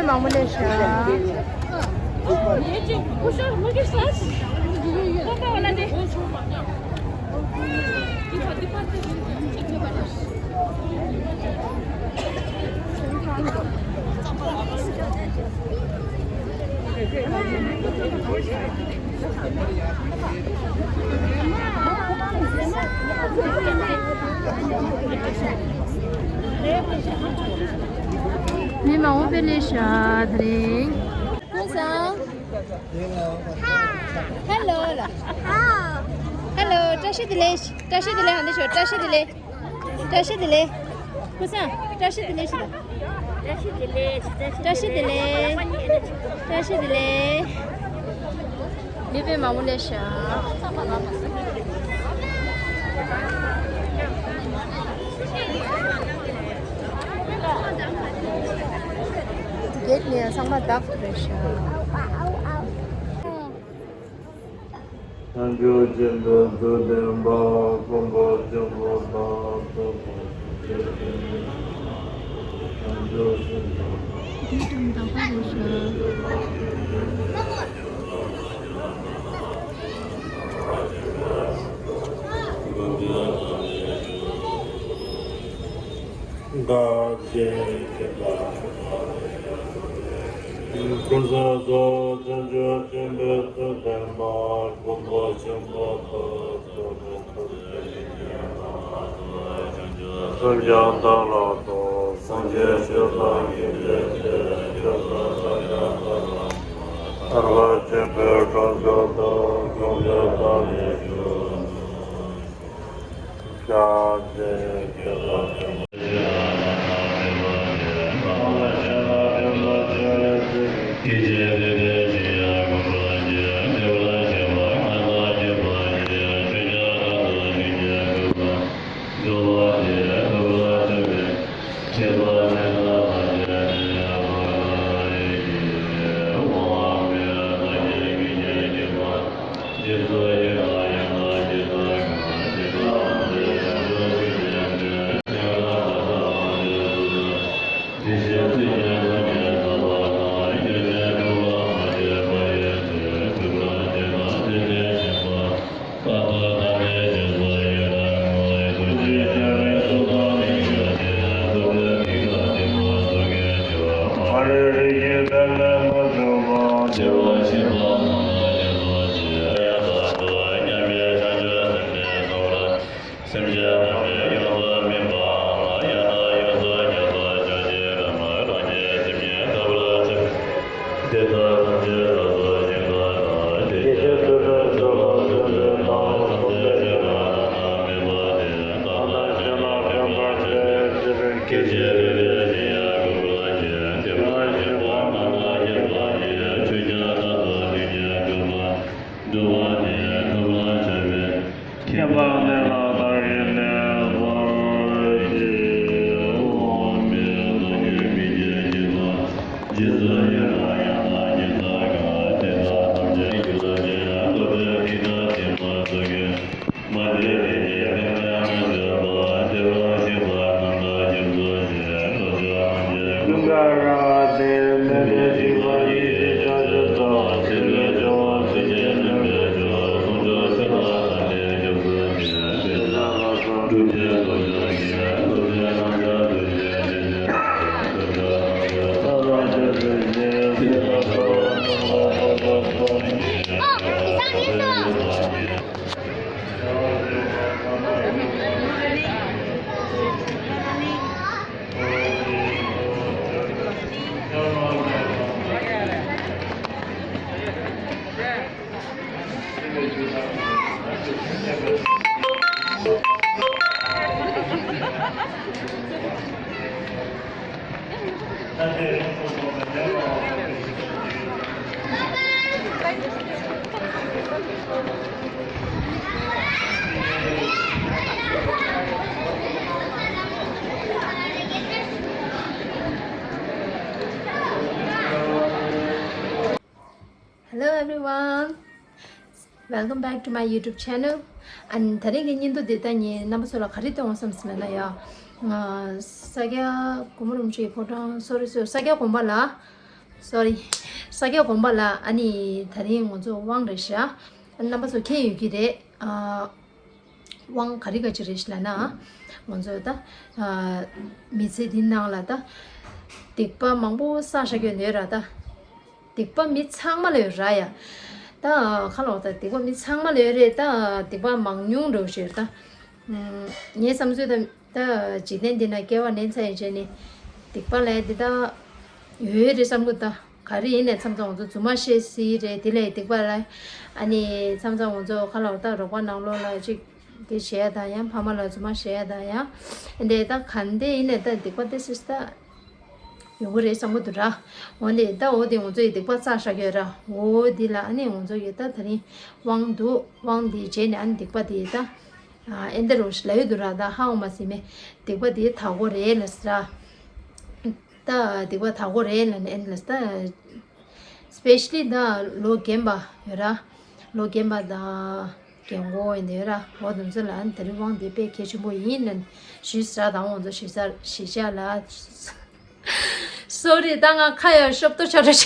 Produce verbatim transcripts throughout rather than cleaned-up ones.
མང་པོ་ལས་ཤག་མི་མང་པོ་དཔེ་ལེགས་ཤག་དེ་རིང་། ཀུན་བཟང་། ཧེ་ལོ་ལ། ཧེ་ལོ། བཀྲ་ཤིས་བདེ་ལེགས། བཀྲ་ཤིས་བདེ་ལེགས། ཨ་འདི་ཤོ། བཀྲ་ཤིས་བདེ་ལེགས། བཀྲ་ཤིས་བདེ་ལེགས། ཀུན་བཟང་། བཀྲ་ཤིས་བདེ་ལེགས་ཞུ་དང་། བཀྲ་ཤིས་བདེ་ལེགས། བཀྲ་ཤིས་བདེ་ལེགས། བཀྲ་ཤིས་བདེ་ལེགས། མི་དཔེ་མང་པོ་སླེབས་ཤག་གེ་ཊི་ནས་ཚང་མ་བདག་ཏུ་རེད་ཤག་སངས་རྒྱས་ཆེན་པོའི་གཙུག་ཕུད་པ། མགོན་པོ་ཆེན་པོ་དང་། སངས་རྒྱས་ཆེན་པོ། འདི་དང་འདག་པ་རེད་ཤག་བདག་ཅག་མཁྱེན་པ། ཀུན་བཟང་རྫོགས་བྱང་ཆུབ་ཆེན་པོའི་གཙུག་ཕུད་པ། མགོན་པོ་ཆེན་པོ་དང་། སེམས་ཅན་ཐམས་ཅད་སངས་རྒྱས་ཆོས་དང་མྱུར་མཐུན་ཕྱིར། སྐྱབས་སུ་མཆི་དང་སྐྱབས་སུ་མཆི། ཐར་པ་ཆེན་པོའི་གང་ཟག་དང་། གང་ཟག་ཐམས་ཅད་སྐྱབས་སུ་མཆི། སེམས་ཅན་ཐམས་ཅད་ཡོངས་སུ་སྨིན་པ་ལ། ཡང་དག་ཡོངས་སུ་ཉམས་པ་ཅན་གྱི་བདག་མོ་རང་གི་སེམས་ཉིད་ཐར་པར་བྱེད། དེ་དག་ཐམས་ཅད་རབ་ཏུ་ཞིང་དུ་དང་། དེ་བཞིན་དུ་སྤྱོད་པ་སྤྱོད་པའི་དང་། ཐམས་ཅད་མཁྱེན་པ་དང་། རྣམ་སྨིན་པ་དེ་ཡང་བདག་ལ་ཞེན་ལ་འཕེན་པར་བྱེད། སྐད་ཅིག་རེ་རེ་བཞིན་ཡང་འགུགས་པར་བྱེད། དེ་ལ་ཞེན་པ་རྣམས་ལ་སྐྱེ་བ་ཡི། ཆོས་ཀྱང་རྟག་ཏུ་སྡིག་ཅན་སྡུག་པ། སྡུག་པ་དེ་ཐོབ་པར་བྱ་བའི། ཁྱད་པར་གནས་ལ་བདག་གིས་གནས་པར་བགྱི། འོག་མིན་ནམ་མཁའི་མི་མཇེད་ཀྱི་ལྷ། རྗེ་བཙུན་ཡི་རང་ཡང་དག་ཉིད་མཐའ་ཀུན། དེ་དག་ཐམས་ཅད་ཀྱི་ལྷ་ཆེན་ཡང་། ཐུབ་པའི་ཐིག་ལྟར་ཐིམ་པ་ཐུགས་ཀྱི། མ་འདྲེས་རིགས་ཀྱི་ཕྲིན་ལས་མ་ཆག་པ། དེ་ལ་གཤེགས་པ་རྣམས་དང་སྐྱབས་སུ་མཆི། ཐམས་ཅད་ཀུན་དགའ་ར་བ་ཏི་མེ་ཏྲིག་པ་ཡེ་ཤེས་ལྕགས་ཀྱུ་སོགས། སྲིད་པའི་ཆུ་བོ་སྲིད་ཞིའི་མུན་པའི་ཆུ། ཟུང་འཇུག་ཆེན་པོ་ཐམས་ཅད་སྐྱབས་སུ་མཆི། དེ་ལ་ལྷག་པའི་སྒྲུབ་བྱེད་ཐམས་ཅད་ཀྱི། ཐུབ་པའི་རྣམ་གྲངས་ཐུགས་རྗེའི་རྗེ་བཙུན། ཐུབ་པ་ཐམས་ཅད་ཐུགས་རྗེའི་སྲས་དང་། ཐུབ་པ་ཐམས་ཅད་ཐུགས་རྗེའི་སྤྱི་དང་། Hello everyone, welcome back to my YouTube channel. And ད་རེས་ཀྱི་བརྙན་ཐུང་འདི་ད་ངས་རྣམ་པ་ཚོ་ལ་ག་རེ་སྟོན་དགོས་བསམ་ཟེར་ན་ཡ། ང་ས་སྐྱ་གོང་མ་རིན་པོ་ཆེའི་ཕོ་བྲང་། སོ་རི་སོ་རི། ས་སྐྱ་དགོན་པ་ལ་ སོ་རི། ས་སྐྱ་དགོན་པ་ལ་ཨ་ནི་ད་རིང་ང་ཚོ་དབང་རེད་ཤག་རྣམ་པ་ཚོ་མཁྱེན་ཡོད་ཀྱི་རེད། ཨ། དབང་ག་རེ་ག་ཅི་རེད་ལབ་ན། ང་ཚོ་ད། ཨ། མི་ཚེ་འདི་ནང་ལ་ད། སྡིག་པ་མང་པོ་བསགས་བཞག་ཡོད་ནོ་ར་ད། སྡིག་པ་མི་ཚང་མ་ལ་ཡོད་ར་ཡ། ད་ཁ་ལོ་ད་སྡིག་པ་མི་ཚང་མ་ལ་ཡོད་རེད། ད་སྡིག་པ་མང་ཉུང་འགྲོ་ཞེས་ད། ངའི་བསམ་ཚུལ་ད། ད་འཇིག་རྟེན་འདི་ན་སྐྱེ་བ་ལེན་ཚར་ཡིན་ཅེས་ནི། སྡིག་པ་ལས་འདི་ད། ཡོད་རེད་བསམ་གི་ད། ག་རེ་ཡིན་ནས་མཚམས་མཚམས་ང་ཚོ་རྫུན་མ་བཤད་སྲིད་རེད། དེ་ལས་སྡིག་པ་ལ། ཨ་ནི་མཚམས་མཚམས་ང་ཚོ་ཁ་ལོ་ད་རོགས་པ་ནང་ལོགས་ལ་ཅིག་དེ་བྱས་དང་ཡང་ཕ་མ་ལ་རྫུན་མ་བཤད་དང་ཡང་། འདི་ད་ག་འདི་ཡིན་ནས་ད་སྡིག་པ་དེ་སྲིད་ད། ཡོང་གི་རེད་བསམ་གི་འདུག་ར། འོ་ནི་ད་འོ་དེ་ང་ཚོ་ཡི་སྡིག་པ་བསགས་བཞག་ཡོད་ར། འོ་དེ་ལ་ཨ་ནི་ང་ཚོ་ཡི་ད་ད་རིང་དབང་འདུག་དབང་དེ་བྱས་ནས་ཨ་ནི་སྡིག་པ་དེ་ད། ཨ་ཨེ་འདི་རུ་ལ་ཡོད་འདུག་ར། ད་ཧ་འོ་མ་སི་མེ། སྡིག་པ་དེ་དག་གོ་རེད་ལ་ཟེར་ར། ད་སྡིག་པ་དག་གོ་རེད་ལ་ནི་ཨེ་འདི་ལ་ད། སི་པེ་ཤ་ལི་ད་ལོ་རྒན་པ་ཡོད་ར། ལོ་རྒན་པ་དང་རྒན་གོག་ཡིན་དེ་ཡོད་ར། འོ་དེ་ཚོ་ལ་ཨ་ནི་ད་རིང་དབང་དེ་དཔེ་གལ་ཆེན་པོ་ཡིན་ལ་ནི་ཞུས་ཟེར་ར། ད་འོ་ཚོ་ཞུས་ཟེར་ཞུས་བྱ་ལ། སོ་རི། ད་ང་ཁ་ཡ་ཤོབ་ཏོ་ཆ་ར་ཆེ།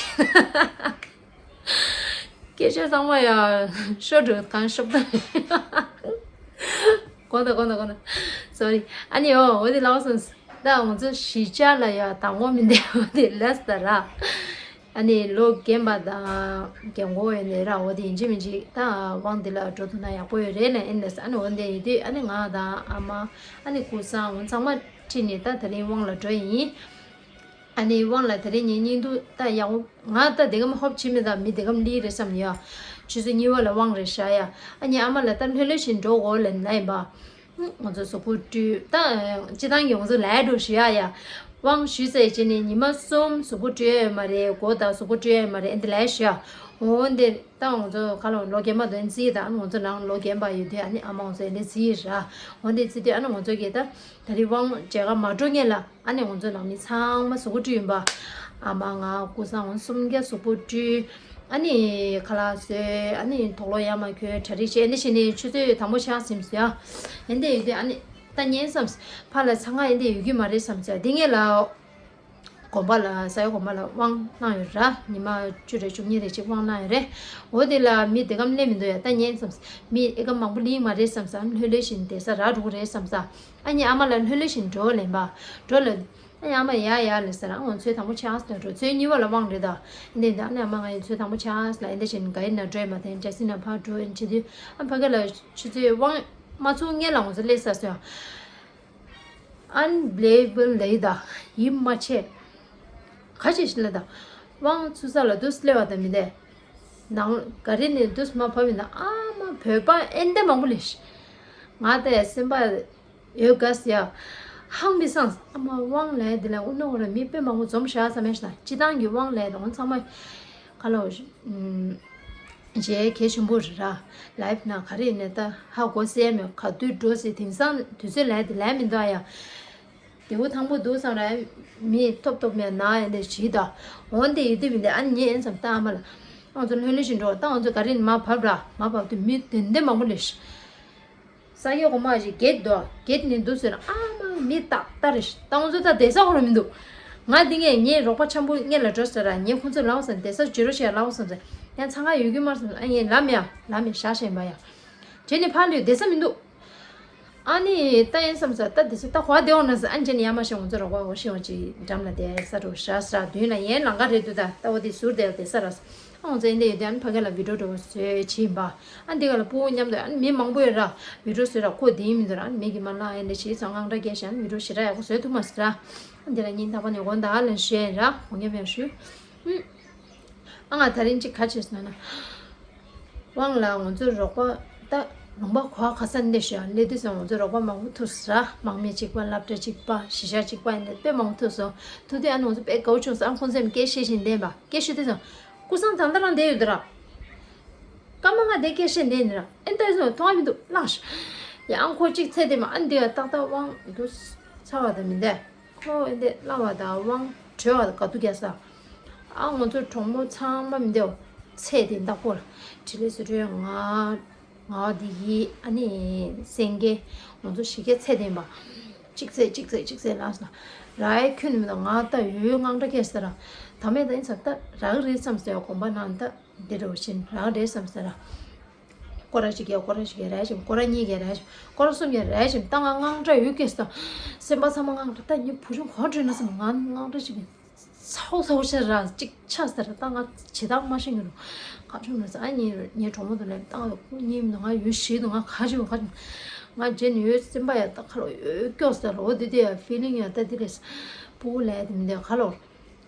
སྐད་ཆ་ཚང་མ་ཡ་ཤོར་འགྲོ་གང་ཤོབ་ཏོ། གོ་ད་གོ་ད་གོ་ད། སོ་རི། ཨ་ནི་འོ་འོ་དེ་ལགས་སོང་། ད་ང་ཚོ་གཞིས་ཆགས་ལ་ཡ་དང་པོ་མི་འདེ་འོ་དེ་ལས་ད་ར། ཨ་ནི་ལོ་རྒན་པ་དང་རྒན་གོག་ཡོད་ནི་ར། འོ་དེ་ཡིན་གཅིག་མིན་གཅིག་ད་དབང་དེ་ལ་འགྲོ་ཐུབ་ན་ཡག་པོ་ཡོད་རེད་ལ་ཨེ་འདི་ལས། ཨ་ནི་འོ་དེ་ཡིན་དུས་ཨ་ནི་ང་དང་ཨ་མ། ཨ་ནི་སྐུ་སྲུང་འོ་ཚང་མ་ཁྲིད་ནས་ད་ད་རིང་དབང་ལ་འགྲོ་ཡིན། ཨ་ནི་དབང་ལ་དེ་རིང་ཉིན་སྙིང་སྡུག་ད་ཡག་པོ། ང་ད་དེ་གམ་ཧོབ་ཕྱི་མི་ད་མི་དེ་གམ་ལི་རེད་བསམ་ཡ། ཆུ་ཚོད་གཉིས་པ་ལ་དབང་རེད་ཤག་ཡ། ཨ་ནི་ཨ་མ་ལ་ད་ལྷོད་ལྷོད་བཞིན་འགྲོ་དགོས་ལབ་ན་ཡིན་པ། ང་ཚོ་གཟུགས་པོ་བཀྲུས་ད། སྤྱི་བཏང་གི་ང་ཚོ་ལས་འགྲོ་ཞུ་ཡ་ཡ། དབང་ཞུས་ཚར་རྗེས་ནས་ཉི་མ་གསུམ་གཟུགས་པོ་བཀྲུས་ཡ་ཡོད་མ་རེད། མགོ་ད་གཟུགས་པོ་བཀྲུས་ཡ་ཡོད་མ་རེད། ཨེ་འདི་ལས་ཞུ་ཡ། འོ་འདི་ད་ང་ཚོ་ག་ལོ་ལོ་རྒན་པ་དོན་རྩིས་ད། ང་ཚོ་ནང་ལོ་རྒན་པ་ཡོད་དུས་ཨ་ནི་ཨ་མ་ང་ཚོ་ཨེ་འདི་རྩིས་ར། འོ་འདི་རྩིས་དུས་ཨ་ནི་ང་ཚོ་གི་ད། ད་རིང་དབང་མཇལ་ཁ་མ་འགྲོ་སྔོན་ལ་ཨ་ནི་ང་ཚོ་ནང་མི་ཚང་མ་གཟུགས་པོ་བཀྲུས་ཡིན་པ། ཨ་མ་ང་སྐུ་སྲུང་འོ་གསུམ་ཀ་གཟུགས་པོ་བཀྲུས། ཨ་ནི་ཁ་ལག་བཟོས། ཨ་ནི་དུག་ལོག་ཡར་མར་གྱོན། གྲ་སྒྲིག་བྱས། ཨ་ནི་བྱས་ནས་ཆུ་ཚོད་དང་པོ་ཆགས་ཟིན་ཟེར་ཡ། ཨ་འདི་ཡོད་དུས་ཨ་ནི་ད་ཉན་བསམ། ཕར་ལ་ཚང་ཁ་ཨ་འདི་ཡོད་ཀྱི་མ་རེད་བསམ་ཟེར། འདི་སྔོན་ལ་དགོན་པ་ལ་ས་ཡ་དགོན་པ་ལ་དབང་གནང་ཡོད་ར། ཉི་མ་བཅུ་རེ་བཅུ་གཉིས་རེ་ཅིག་དབང་གནང་ཡོད་རེད། འོ་དེ་ལ་མི་དེ་གམ་སླེབས་མི་འདུག་ཡ། ད་ཉན་བསམ། མི་ཨེ་གམ་མང་པོ་སླེབས་མ་རེད་བསམ་ས། ལྷོད་ལྷོད་བཞིན་བསྡད་ས་རག་འགྲོ་གི་རེད་བསམ་ས། ཨ་ནི་ཨ་མ་ལ་ལྷོད་ལྷོད་བཞིན་འགྲོ་ལབ་པ། འགྲོ་ལ། ཨ་ནི་ཨ་མ་ཡ་ཡ་ལབ་ཟེར། ཨ་ང་ཚོ་ཚོད་དང་པོ་ཆགས་ལ་འགྲོ། ཚོད་གཉིས་པ་ལ་དབང་རེད་ད། འདི་འདི་ཨ་ནི་ཨ་མ་ང་ཡི་ཚོད་དང་པོ་ཆགས་ལ་ཨེ་འདི་བཞིན་ག་ཡིན་ན་འགྲོ་ཡི་མ། དེ་འདྲ་སྲིད་ན་ཕར་འགྲོ་ཨེ་བྱེད་དུས་ཨ་ཕ་གི་ལ་ཆུ་ཚོད་དབང་མ་ཚུགས་སྔོན་ལ་ང་ཚོ་སླེབས་ས་སོང་། ཨན་བི་ལི་བི་བལ་ལབ་ཡི་ད། ཡིད་མ་ཆེས། ག་ཅི་ཞིག་ལ་ད། དབང་ཚུགས་ས་ལ་དུས་སླེབས་པ་ད་མི་འདས། ནང་ག་རེ་ནས་དུས་མ་བབས་ཡིན་ན་ཨ་མ་བོད་པ་ཨེ་འདི་མང་པོ་ལས་ཤི། ང་ད་ཡ་སེམས་པ། ཡོད་ག་ཟེར་ཡ། ཧང་མི་སངས། ཨ་མ་དབང་ལས་འདི་ལ་དབུ་ནོ་ར་མི་དཔེ་མང་པོ་འཛོམས་བཞག་ས་མེད་ཤ་ན། སྤྱི་བཏང་གི་དབང་ལས་དང་ཚང་མ་ག་ལ་ཞེ་གལ་ཆེན་པོ་རེད་ར། ལའིབ་ན་ག་རེ་ཡིན་ནས་ད་ཧ་གོ་སེ་མེད། ག་དུས་འགྲོ་སྲིད། དེང་སང་དུས་ཚོད་ལས་འདི་ལས་མི་འདུག་ཨ་ཡ། དེ་བོ་ཐང་པོ་འདུག་བསམ་ར། མི་ཐོབ་ཐོབ་མེད་ན་ཡ་འདི་ཞིག་ད། འོན་ཏེ་ཡིད་དུ་མི་འདི་ཨ་ནི་ངས་ཡིན་བསམ་ད་ཨ་མ་ལ། ཨང་ཚོ་ལྷོད་ལྷོད་ཞིག་འགྲོ། ད་ཨང་ཚོ་ག་རེ་ཡིན་མ་བབས་ར། མ་བབས་དུས་མི་དེ་འདི་མང་པོ་ལས་ཤི། ས་སྐྱ་གོང་མ་ཞིག་གེད་དོ། གེད་ནི་འདུག་ཟེར་ན་ཨ་མ་མི་ཏག་ཏག་རེད། ཏང་ཚོ་ད་བསྡད་ས་འོ་ར་མི་འདུག་ང་འདི་ངས་ངའི་རོགས་པ་འཆམ་པོ་སྔོན་ལ་འགྲོ་ཟེར་ར། ངས་ཁོང་ཚོ་ལབ་ཟེར་བསྡད་ས་བརྗོད་རོགས་བྱས་ལབ་ཟེར་ཟེར། ཡང་ཚང་ཁ་ཡོད་རྒྱུ་མ་ཟེར། ཨ་ངས་ལབ་མེད་ཨ། ལབ་མེད་བཞག་བཞིན་པ་ཡ། བྱས་ནས་ཕར་ལུས་བསྡད་ས་མི་འདུག་ཨ་ནི་ད་ཡིན་བསམ་ས་ད་བསྡད་ས་ད་གོ་བ་བདེ་འོང་ན་ཟེར། ཨ་ནི་བྱས་ནས་ཡར་མར་ཞིག་ང་ཚོ་རོགས་པ་འོ་ཤི་འོ་ཅིག་འགྲམ་ལ་བསྡད་ས་འགྲོ་བཞག་ཟེར། མདུན་ལ་ཡན་ལང་ཀ་རེད་འདུག་ད་ད་འོ་དེ་ཟུར་བསྡད་བསྡད་ས་ར། ཨང་ཚོ་ཨེ་འདྲ་ཡོད་དུས་ཨ་ནི་ཕ་གི་ལ་བི་ཌིའོ་འགྲོ་བཟོས་བྱིན་པ། ཨ་འདི་ག་ལ་སྤུ་གུ་མཉམ་དུ་ཨ་ནི་མི་མང་པོ་ཡོད་ར། བི་ཌིའོ་བཟོས་ར་ཁོ་དེ་ཡིན་མི་འདུག་ར། ཨ་ནི་མི་གི་མ་ལ་ཨེ་འདྲ་བྱས་ཙང་དངངས་སྐྲག་སྐྱེས་ཤག་ཨ་ནི་བི་ཌིའོ་ཞེ་དྲག་ཡག་པོ་བཟོས་ཐུབ་མ་སོང་ར། ཨ་འདི་ལ་ཉིན་རྟག་པར་ནས་དགོང་དག་ལ་བཤད་ར་དགོངས་ཉམས་ཡང་ཞུ། ཨ་ང་ད་རིང་གཅིག་ག་བྱས་སོང་ན། དབང་ལ་ང་ཚོ་རོགས་པ་ད་ལུང་པ་གོ་ཁ་ས་འདི་ཞོ་ལེ་དུས་སོང་ང་ཚོ་རོགས་པ་མང་པོ་ཐུག་སོང་ར། དམག་མི་གཅིག་པ་སློབ་གྲྭ་གཅིག་པ་གཞིས་ཆགས་གཅིག་པ་ཡིན་ན་དཔེ་མང་པོ་ཐུག་སོང་། ཐུག་དུས་ཨ་ནི་ང་ཚོ་དཔེ་དགའ་བོ་བྱུང་སོང་། ཨ་ཁོང་ཚོས་སྐད་བཤད་བཞིན་བསྡད་པ་སྐད་ཤོད་དུས་སོང་། སྐུ་སྲུང་ད་ལྟ་རང་བསྡད་ཡོད་དུ་ར། སྐར་མ་ལྔ་དེ་སྐད་བཤད་བསྡད་ནི་ར། ཨེ་ད་སོང་མཐོང་བ་མི་འདུག་ལངས་ཤོག་ཡ་ཨང་ཁོ་གཅིག་ཚེ་དེ་མ་ཨ་འདི་ཡ་ཏག་ཏག་དབང་འདུག་ཚ་བ་དང་མི་འདས། ཁོ་ཨེ་འདི་སླ་བ་དང་དབང་གྲོལ་བ་དང་ག་དུ་རྒྱག་ས། ཨ་ང་ཚོ་གྲོགས་མོ་ཚང་མ་མི་འདེའོ། ཚེ་དེ་བདག་པོ་ལ་དྲི་ལེ་སུ་གྲོལ་ང་ང་འདི་ཡི་ཨ་ནི་སེང་གེ་ང་ཚོ་ཞི་རྒྱས་ཚེ་ལྡན་པ། གཅིག་ཚེ་གཅིག་ཚེ་གཅིག་ཚེ་ལངས་སོང་། ར་ཨེ་ཁྱོད་ནི་མི་འདུག་ང་ད་ཡོད་དངངས་སྐྲག་སྐྱེས་ཟེར་ར། ད་མེད་ད་ཡིན་ཙང་ད་རག་རེད་བསམ་ཟེར་དགོངས་པ་ནང་ད་འདི་འདྲ་བ་བཞིན་རག་རེད་བསམ་ཟེར་ར། སྐོར་ར་ཞིག་གས་སྐོར་ར་ཞིག་གས་ར་ཞིག་སྐོར་ར་གཉིས་གས་ར་ཞིག་སྐོར་ར་གསུམ་གས་ར་ཞིག་ད་ང་དངངས་སྐྲག་ཡོད་སྐྱེས་ཟེར། སེམས་པ་ཚང་མ་དངངས་སྐྲག་ད་ཉི་བུ་ཆུང་གོ་འགྲོ་ན་བསམ་ང་དངངས་སྐྲག་ཞིག་གིས། ཚའོ་ཚའོ་ཤ་ར་གཅིག་ཆ་ཟེར་ད་ང་ཇི་ལྟར་མ་ཤེས་ཀྱི་རུ། ག་ཆུང་ན་ཟེར་ཨ་ཉེ་ཉེ་གྲོགས་མོ་དང་ལས་བཏང་བའི་ཁུ་ཉིན་མི་འདུག་ང་ཡུལ་ཞིག་ཏུ་ང་ག་ཆུང་ག་ཆུང་། ང་རྗེས་ནས་ཡོད་སེམས་པ་ཡ་ད་ཁ་ལོ་ཡོད་སྐྱོ་ཟེར་ལོ་འདི་དེ་ཡ་ཕི་ལིང་ཡ་ད་འདི་རེད། སྤུ་གུ་ལས་དེ་མི་འདུག་ཁ་ལོ།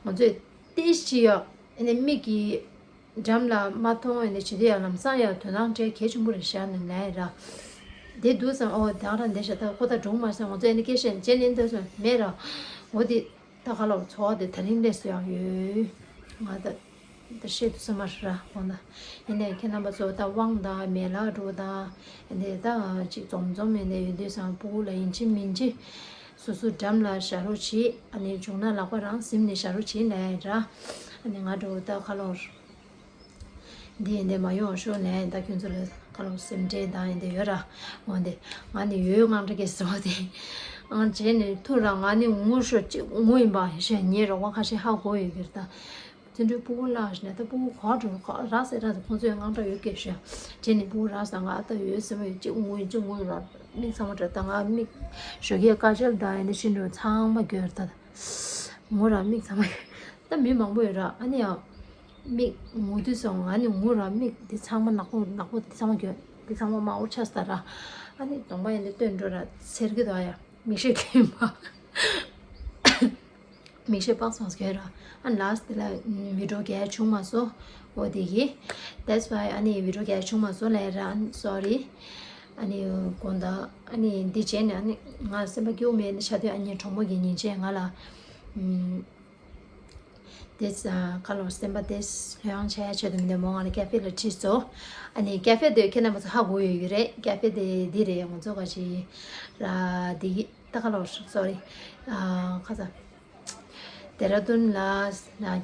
ང་ཚོས་ཏི་ཤི་ཡ་ཨ་ནི་མིག་གི་འགྲམ་ལ་མ་མཐོང་ཨ་ནི་བྱེད་དུས་ཡ་ལམ་སང་ཡ་དོ་སྣང་སྤྲད་གལ་ཆེན་པོ་རེད་བཞག་ནས་ལས་ར། དེ་འདུག་བསམ་ཨོ་ད་རང་འདི་ཤ་ད་ཁོ་ད་སྒྲུང་མ་བསམ་ང་ཚོ་ཨ་ནི་སྐད་ཆ་རྗེས་ནས་འདོད་སོང་མེད་ར། འོ་དེ། ད་ག་ལོར་འཚོ་བ་དེ་ད་རིང་ལས་སུ་ཡང་ཡོད། ང་ད་ད་བཤད་དུ་སོ་མ་ར་འོ་ན། ཡིན་ནའི་ཁྱེད་རྣམ་པ་ཚོ་ད་དབང་དང་མེ་ལག་འགྲོ་དང་ཡིན་ནའི་ད་ཅིག་འཛོམས་འཛོམས་ཡིན་ནའི་ཡོད་དུས་སང་སྤུ་གུ་ལ་ཡིན་གཅིག་མིན་གཅིག་སོ་སོ་འགྲམ་ལ་བཞག་རོགས་བྱེད། ཨ་ནི་བྱུང་ན་ལག་པ་རང་ཟིན་ནས་བཞག་རོགས་བྱེད་ལབ་ཡ་ར། ཨ་ནི་ང་འགྲོ་ད་ག་ལོར། འདི་ཡིན་ཏེ་མ་ཡོང་ཤོག་ལན་ད་ཁྱོད་ཚོ་ལ་ཁ་ལོ་སེམས་ཁྲལ་དང་ཡིན་ཏེ་ཡོད་ར། འོན་ཏེ་ང་ནི་ཡོད་དངངས་སྐྲག་སྐྱེས་སོང་སྟེ། ཨང་རྗེས་ནས་ཐུག་ར་ང་ནི་ངུ་ཤོག་ཅིག་ངུ་ཡིན་པ་ཞེས་ངའི་རོགས་པ་ཁ་ཤས་ཧ་གོ་ཡོད་ཀྱི་རེད་ད། བརྩོན་འགྲུས་སྤུ་གུ་བརླག་ཞིག་ན་ད་སྤུ་གུ་ག་འགྲོ་ག་ར་ཟེར་ར་ཁོང་ཚོས་དངངས་སྐྲག་ཡོད་སྐད་ཤོད། རྗེས་ནས་སྤུ་གུ་ར་ཟ་ང་ད་ཡོད་སེམས་ཡོད་ཅིག་ངུ་ཡིན་ཅིག་ངུ་ཡིན་ར། མིག་ཚང་མ་འདྲ་ད་ང་མིག་ཞོགས་ཀས་དཀར་ཆལ་དང་ཡིན་ཏེ་ཤིན་ཏུ་ཚང་མ་འགྱོད་ར་ད། ངུ་ར་མིག་ཚང་མ་ད་མི་མང་པོ་ཡོད་ར་ཨ་ནི་ཡང་། མིག་ངུ་དུས་སོང་ང་ནི་ངུ་ར་མིག་འདི་ཚང་མ་ནག་པོ་ནག་པོ་འདི་ཚང་མ་གྱོན་འདི་ཚང་མ་དམར་པོ་ཆགས་ས་ར། ཨ་ནི་གདོང་པ་ཡིན་ཏེ་སྟོན་འགྲོ་ར་འཚེར་གི་འདུག་ཡ་མིག་ཤེལ་གྱོན་པ། མིག་ཤེལ་པགས་སོང་གྱོན་ར་ཨ་ལཱས་དེ་ལ་བི་ཌིའོ་རྒྱག་བྱུང་མ་སོང་། འོ་དེ་གི། That's why ཨ་ནི་བི་ཌིའོ་རྒྱག་བྱུང་མ་སོང་ལབ་ར་ཨ་ནི་sorry། ཨ་ནི་དགོངས་དག་ཨ་ནི་འདི་བྱས་ནས་ཨ་ནི་ང་སེམས་པ་སྐྱིད་པོ་མེད་ནས་ཆ་དུས་ཨ་ནི་གྲོགས་མོ་གི་ཉིན་བྱས་ང་ལ། དེ་ཁ་ལོ་སེམས་པ་དེ་ལྷོད་ཡངས་ཆགས་ཡ་ཆེད་དུ་མི་འདུག་མོ་ང་ལ་ཀ་ཧྥེ་ལ་ཁྲིད་སོ། ཨ་ནི་ཀ་ཧྥེ་དེ་ཁྱེད་རྣམ་པ་ཚོ་ཧ་གོ་ཡོད་ཀྱི་རེད་ཀ་ཧྥེ་དེ་འདི་རེད་ང་ཚོ་ག་ཞིག་ར་འདི་ད་ཁ་ལོ་སོ་རི་ཁ་ཚ། ལྡེ་ར་ལྡུན་ལ་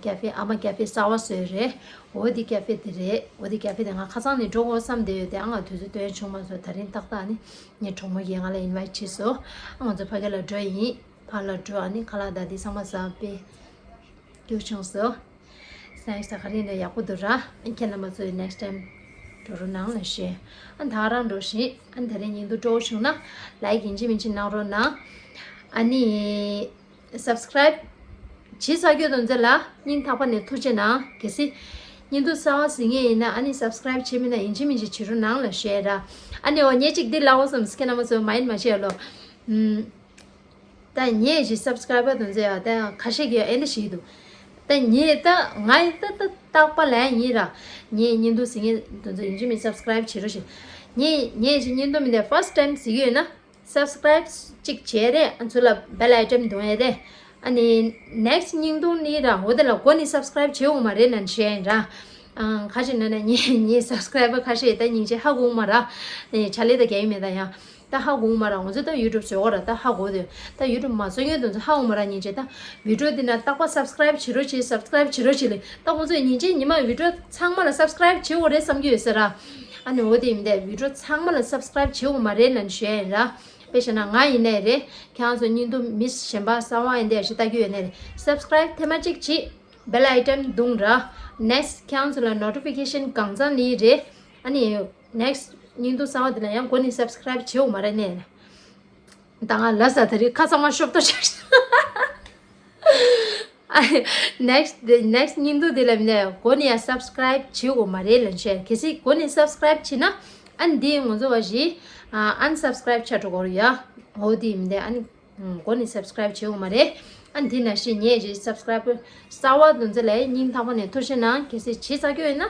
ཀ་ཧྥེ་ཨ་མ་ཀ་ཧྥེ་གསར་པ་བཟོས་རེད། འོ་འདི་ཀ་ཧྥེ་དེ་རེད། འོ་འདི་ཀ་ཧྥེ་དེ་ང་ཁ་སང་ནས་འགྲོ་དགོས་བསམ་བསྡད་ཡོད་དེ་ཨ་ང་དུས་ཚོད་སྟོན་བྱུང་མ་སོང་ད་རིང་ཏག་ཏག་ནི་ངའི་གྲོགས་མོ་ཡིས་ང་ལ་ཨིན་ཝའི་ཊི་བྱས་སོ། ཨ་ང་ཚོ་ཕ་གི་ལ་འགྲོ་ཡིན། ཕར་ལ་འགྲོ་ཨ་ནི་ཁ་ལག་དང་འདི་ཚང་མ་ཟ་དཔེ་སྐྱོ་བྱུང་སོ། སྣེག་སི་ད་ག་རེ་ཡིན་ན་ཡག་པོ་འདུག་ར། ཨ་ཁྱེད་རྣམ་པ་ཚོ་ཡི་next time་འགྲོ་རོགས་གནང་ལ་ཞེས། ཨ་ད་རང་འགྲོ་ཞིག་ཨ་ད་རེས་ཉིན་དུ་སྤྲོ་བོ་བྱུང་ན་ལའིཀ་ཡིན་གཅིག་མིན་གཅིག་གནང་རོགས་གནང་། ཨ་ནི་subscribe་བྱེད་ས་སྐྱོད་དོན་ཚེ་ལ་སྙིང་ཐག་པ་ནས་ཐུགས་རྗེ་གནང་གལ་སྲིད་ཉིན་དུ་གསར་བ་གཟིགས་མཁན་ཡིན་ན་ཨ་ནི་subscribe་བྱེད་མིན་ན་ཡིན་གཅིག་མིན་གཅིག་བྱེད་རོགས་གནང་ལ་ཞེས་ར། ཨ་ནི་འོ་ངས་གཅིག་འདི་ལབ་འོ་བསམ་ཁྱེད་རྣམ་པ་ཚོ་མ་ཡིན་མ་བྱེད་ལོ། ཨུམ། ད་ངས་ཀྱི་སབ་སི་ཀ་རའི་བར་དེ་ཚོ་ཡང་ད་ཁ་ཤས་ཀྱིས་ཨེ་འདྲ་ཞིག་འདུག་ད་ངས་ད་ང་ཡི་ད་ད་རྟག་པ་ལ་ཡིན་ར། ངས་བརྙན་ཐུང་གཟིགས་མཁན་དེ་ཚོ་ཡིན་གཅིག་མིན་སབ་སི་ཀ་རའི་བྱེད་རོགས་ཞེས། ངས་ངས་ཀྱི་བརྙན་ཐུང་མི་འདི་first time་གཟིགས་ཡོད་ན་སབ་སི་ཀ་རའི་གཅིག་བྱས་རེད། ཨ་ཚུར་ལ་bell item་འདོན་ཡས་རེད། ཨ་ནི་next་བརྙན་ཐུང་ནི་ར་འོ་དེ་ལ་འགོ་ནས་སབ་སི་ཀ་རའི་བྱེད་འོང་མ་རེད་ལབ་བཤད་ཡིན་ར། ཨང་ཁ་ཅིག་ན་ན་ངས་ངའི་སབ་སི་ཀ་རའི་བར་ཁ་ཤས་ད་སྙིང་རྗེ་ཧ་གོ་འོང་མ་ར། ཨ་ནི་ཕྱག་ལས་ད་རྒྱག་ཡི་མེད་ད་ཡང་། ད་ཧ་གོ་མ་ར་ང་ཚོ་ད་ཡུ་ཊུབ་བཟོ་གོ་ར་ད་ཧ་གོ་དེ། ད་ཡུ་ཊུབ་མ་བཟོ་མཁན་དེ་ཚོ་ཧ་གོ་མ་ར་སྙིང་རྗེ་ད། བི་ཌིའོ་འདི་ན་རྟག་པ་སབ་སི་ཀ་རའི་བྱེད་རོགས་བྱེད་སབ་སི་ཀ་རའི་བྱེད་རོགས་བྱེད་ལེ་ད་ཁོང་ཚོས་སྙིང་རྗེ་ཉི་མ་བི་ཌིའོ་ཚང་མ་ལ་སབ་སི་ཀ་རའི་བྱེད་དགོས་རེད་བསམ་གྱི་ཡོད་ས་ར། ཨ་ནི་འོ་དེ་ཡིན་ད་བི་ཌིའོ་ཚང་མ་ལ་སབ་སི་ཀ་རའི་བྱེད་དགོས་མ་རེད་ལབ་ཞུ་ཡ་ཡིན་ར། དཔེ་བྱས་ན་ང་ཡིན་ནའི་རེད་ཁྱེད་རང་ཚོ་བརྙན་ཐུང་མི་གཞན་པ་གསར་པ་ཡིན་དེ་ཞིག་ལྟ་རྒྱུ་ཡོད་ནའི་རེད་སབ་སི་ཀ་རའི་ཐེངས་མ་གཅིག་བྱེད། bell item་བརྡུངས་ར། next་ཁྱེད་རང་ཚོ་ལ་ནོ་ཊི་ཕི་ཀེ་ཤན་གང་ཚང་ནི་རེད། ཨ་ནི་next་བརྙན་ཐུང་གསར་པ་འདི་ལ་ཡང་འགོ་ནས་སབ་སི་ཀ་རའི་བྱེད་འོང་མ་རེད་ནས། ད་ང་ལ་ས་ད་རེས་ཁ་ཚང་མ་ཤོབ་ཏོ་ཆགས་ཤག next next་བརྙན་ཐུང་འདི་ལ་ནས་འགོ་ནས་ཡང་སབ་སི་ཀ་རའི་བྱེད་འོང་མ་རེད་ལབ་བཤད་གལ་སྲིད་འགོ་ནས་སབ་སི་ཀ་རའི་བྱེད་ན་ཨ་ནི་འདི་ང་ཚོ་བ་ཞིག་ཨན་སབ་སི་ཀ་རའི་ཆགས་འགྲོ་གོ་རེད་ཡ། འོ་དེ་མི་འདུག་ཨ་ནི། ཨང་། འགོ་ནས་སབ་སི་ཀ་རའི་བྱེད་འོང་མ་རེད། ཨ་འདི་ནང་བཞིན་ངས་ཀྱི་སབ་སི་ཀ་རའི་བར་གསར་པ་དེ་ཚོ་ལ་སྙིང་ཐག་པ་ནས་ཐུགས་རྗེ་གནང་གལ་སྲིད་བྱེད་ཚར་རྒྱུ་ཡོད་ན།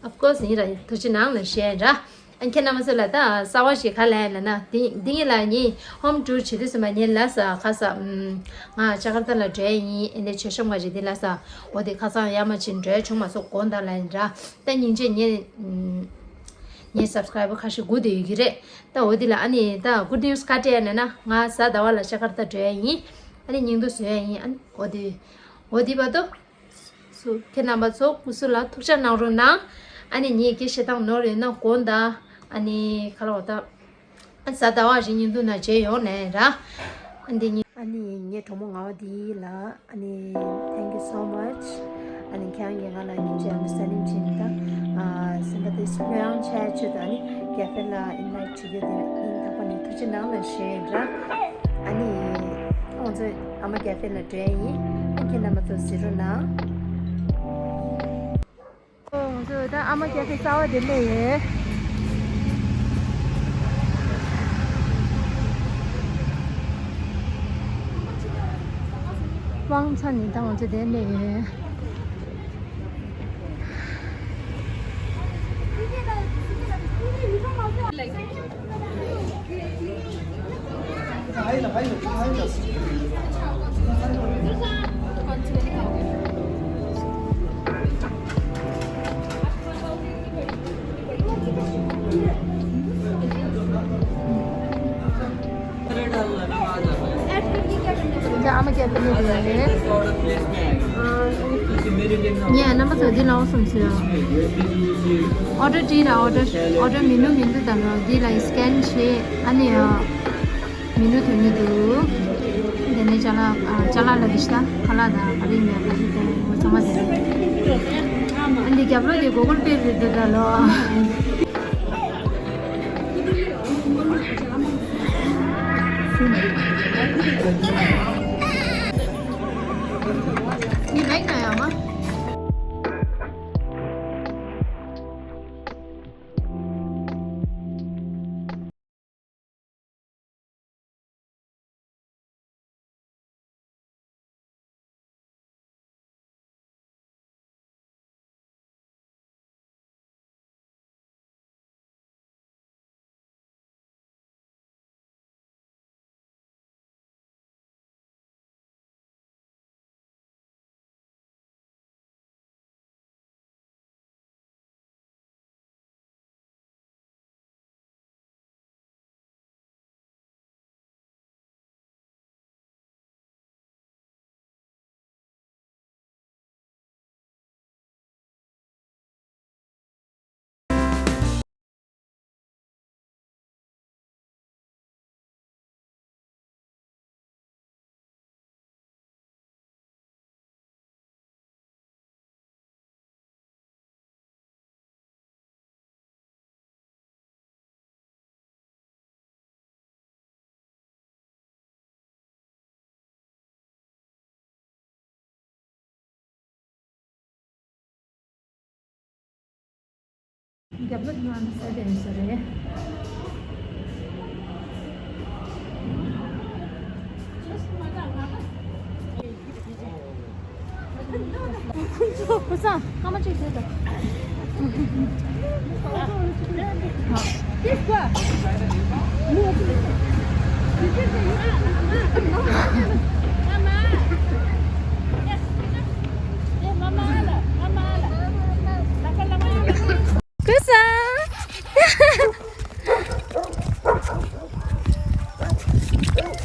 of course་ཡིན་ར་ཐུགས་རྗེ་གནང་ལབ་བཤད་ར། ཨ་ཁྱེད་རྣམ་པ་ཚོ་ལ་ད་གསར་པ་ཞིག་ག་ལབ་ཡིན་ལབ་ན་འདི་འདི་ངེད་ལ་ངས་ཧོམ་ཊུར་བྱེད་དུས་ཙམ་པ་ངས་ལབ་ས་ཁ་ས་ཨུམ། ང་ཇ་ཀར་ཏ་ལ་འགྲོ་ཡ་ཡིན་ཨེ་འདི་མཆོད་བཤམས་ག་ཞིག་འདི་ལབ་ས་འོ་དེ་ཁ་སང་ཡར་མར་ཕྱིན་འགྲོ་ཡ་བྱུང་མ་སོང་དགོངས་དག་ལབ་ཡིན་ར། ད་སྙིང་རྗེ་ངས་ངའི་སབ་སི་ཀ་རའི་བར་ཁ་ཤས་སྒུག་བསྡད་ཡོད་ཀྱི་རེད། ད་འོ་དེ་ལ་ཨ་ནི་ད་good news་ག་སྤྲད་ཡ་ན་ན་ང་གཟའ་ཟླ་བ་ལ་ཇ་ཀར་ཏ་འགྲོ་ཡ་ཡིན། ཨ་ནི་བརྙན་ཐུང་བཟོ་ཡ་ཡིན་ཨ་ནི་འོ་དེ། འོ་དེ་བར་དུ། སུ་ཁྱེད་རྣམ་པ་ཚོ་སྐུ་གཟུགས་ལ་ཐུགས་ཅག་གནང་རོགས་གནང་། ཨ་ནི་ངས་སྐད་བཤད་སྟངས་ནོར་ཡོད་ན་དགོངས་དག་ཨ་ནི་ག་ལ་འོ་ད། ཨ་གཟའ་ཟླ་བ་རིང་བརྙན་ཐུང་ནང་མཇལ་ཡོང་ནས་ར། ཨ་འདི་གཉིས། ཨ་ནི་ངའི་གྲོགས་མོ་ངག་དབང་འདི་ལ་ཨ་ནི་thank you so much. ཨ་ནི་ཁྱེད་རང་གིས་ང་ལ་ཉིན་གཅིག་ཨ་ནི་ས་ནིང་བྱིན་དང་། ཨ་སེམས་པ་དེ་སུ་ལོ་ཡང་ཆ་ཆོད་དང་། ཨ་ནི་ཀེ་ཧྥེ་ལ་invite བྱེད་རྒྱུ་དེ་སྙིང་ཐག་པ་ནས་ཐུགས་རྗེ་གནང་ལ་ཞུ་ཡིན་ར། ཨ་ནི་ང་ཚོ་ཨ་མ་ཀེ་ཧྥེ་ལ་འགྲོ་ཡ་ཡིན། ཨ་ཁྱེད་རྣམ་པ་ཚོ་གཟིགས་རོགས་གནང་། ང་ཚོ་ད་ཨ་མ་ཀེ་ཧྥེ་གསར་པ་དེ་སླེབས་ཡོད། དབང་ཚ་ནི་ད་ང་ཚོ་དེ་སླེབས་ཡོད། ངས་རྣམ་པ་ཚོ་འདི་ལ་འོ་སོང་ཟེར། ཨོ་ཌར་བྲིས་ལ་ཨོ་ཌར་ཨོ་ཌར་མི་ནུ་མི་འདུག་ད་ལོ་འདི་ལ་སི་ཀེན་བྱེད། ཨ་ནི་ཡ། མི་འདུག་དོན་གྱི་འདུག་དེ་ནས་ཅ་ལག་ཨ་ཅ་ལག་ལ་གི་ཤི་ད་ཁ་ལག་དང་ག་རེ་ཡིན་ཡ་ག་ཤི་དེ་ཚང་མ་དེ་རེད། ཨ་འདི་རྒྱབ་ལོགས་དེ་གོ་གོལ་པེ་རེད་འདུག་ད་ལོ། ངའི་བེག་ན་ཡ་མ། རྒྱབ་ལོགས་ནང་ས་དེ་ཡིན་ས་རེད། ཁོ་ཚང་སྐར་མ་གཅིག་བྱས་ད།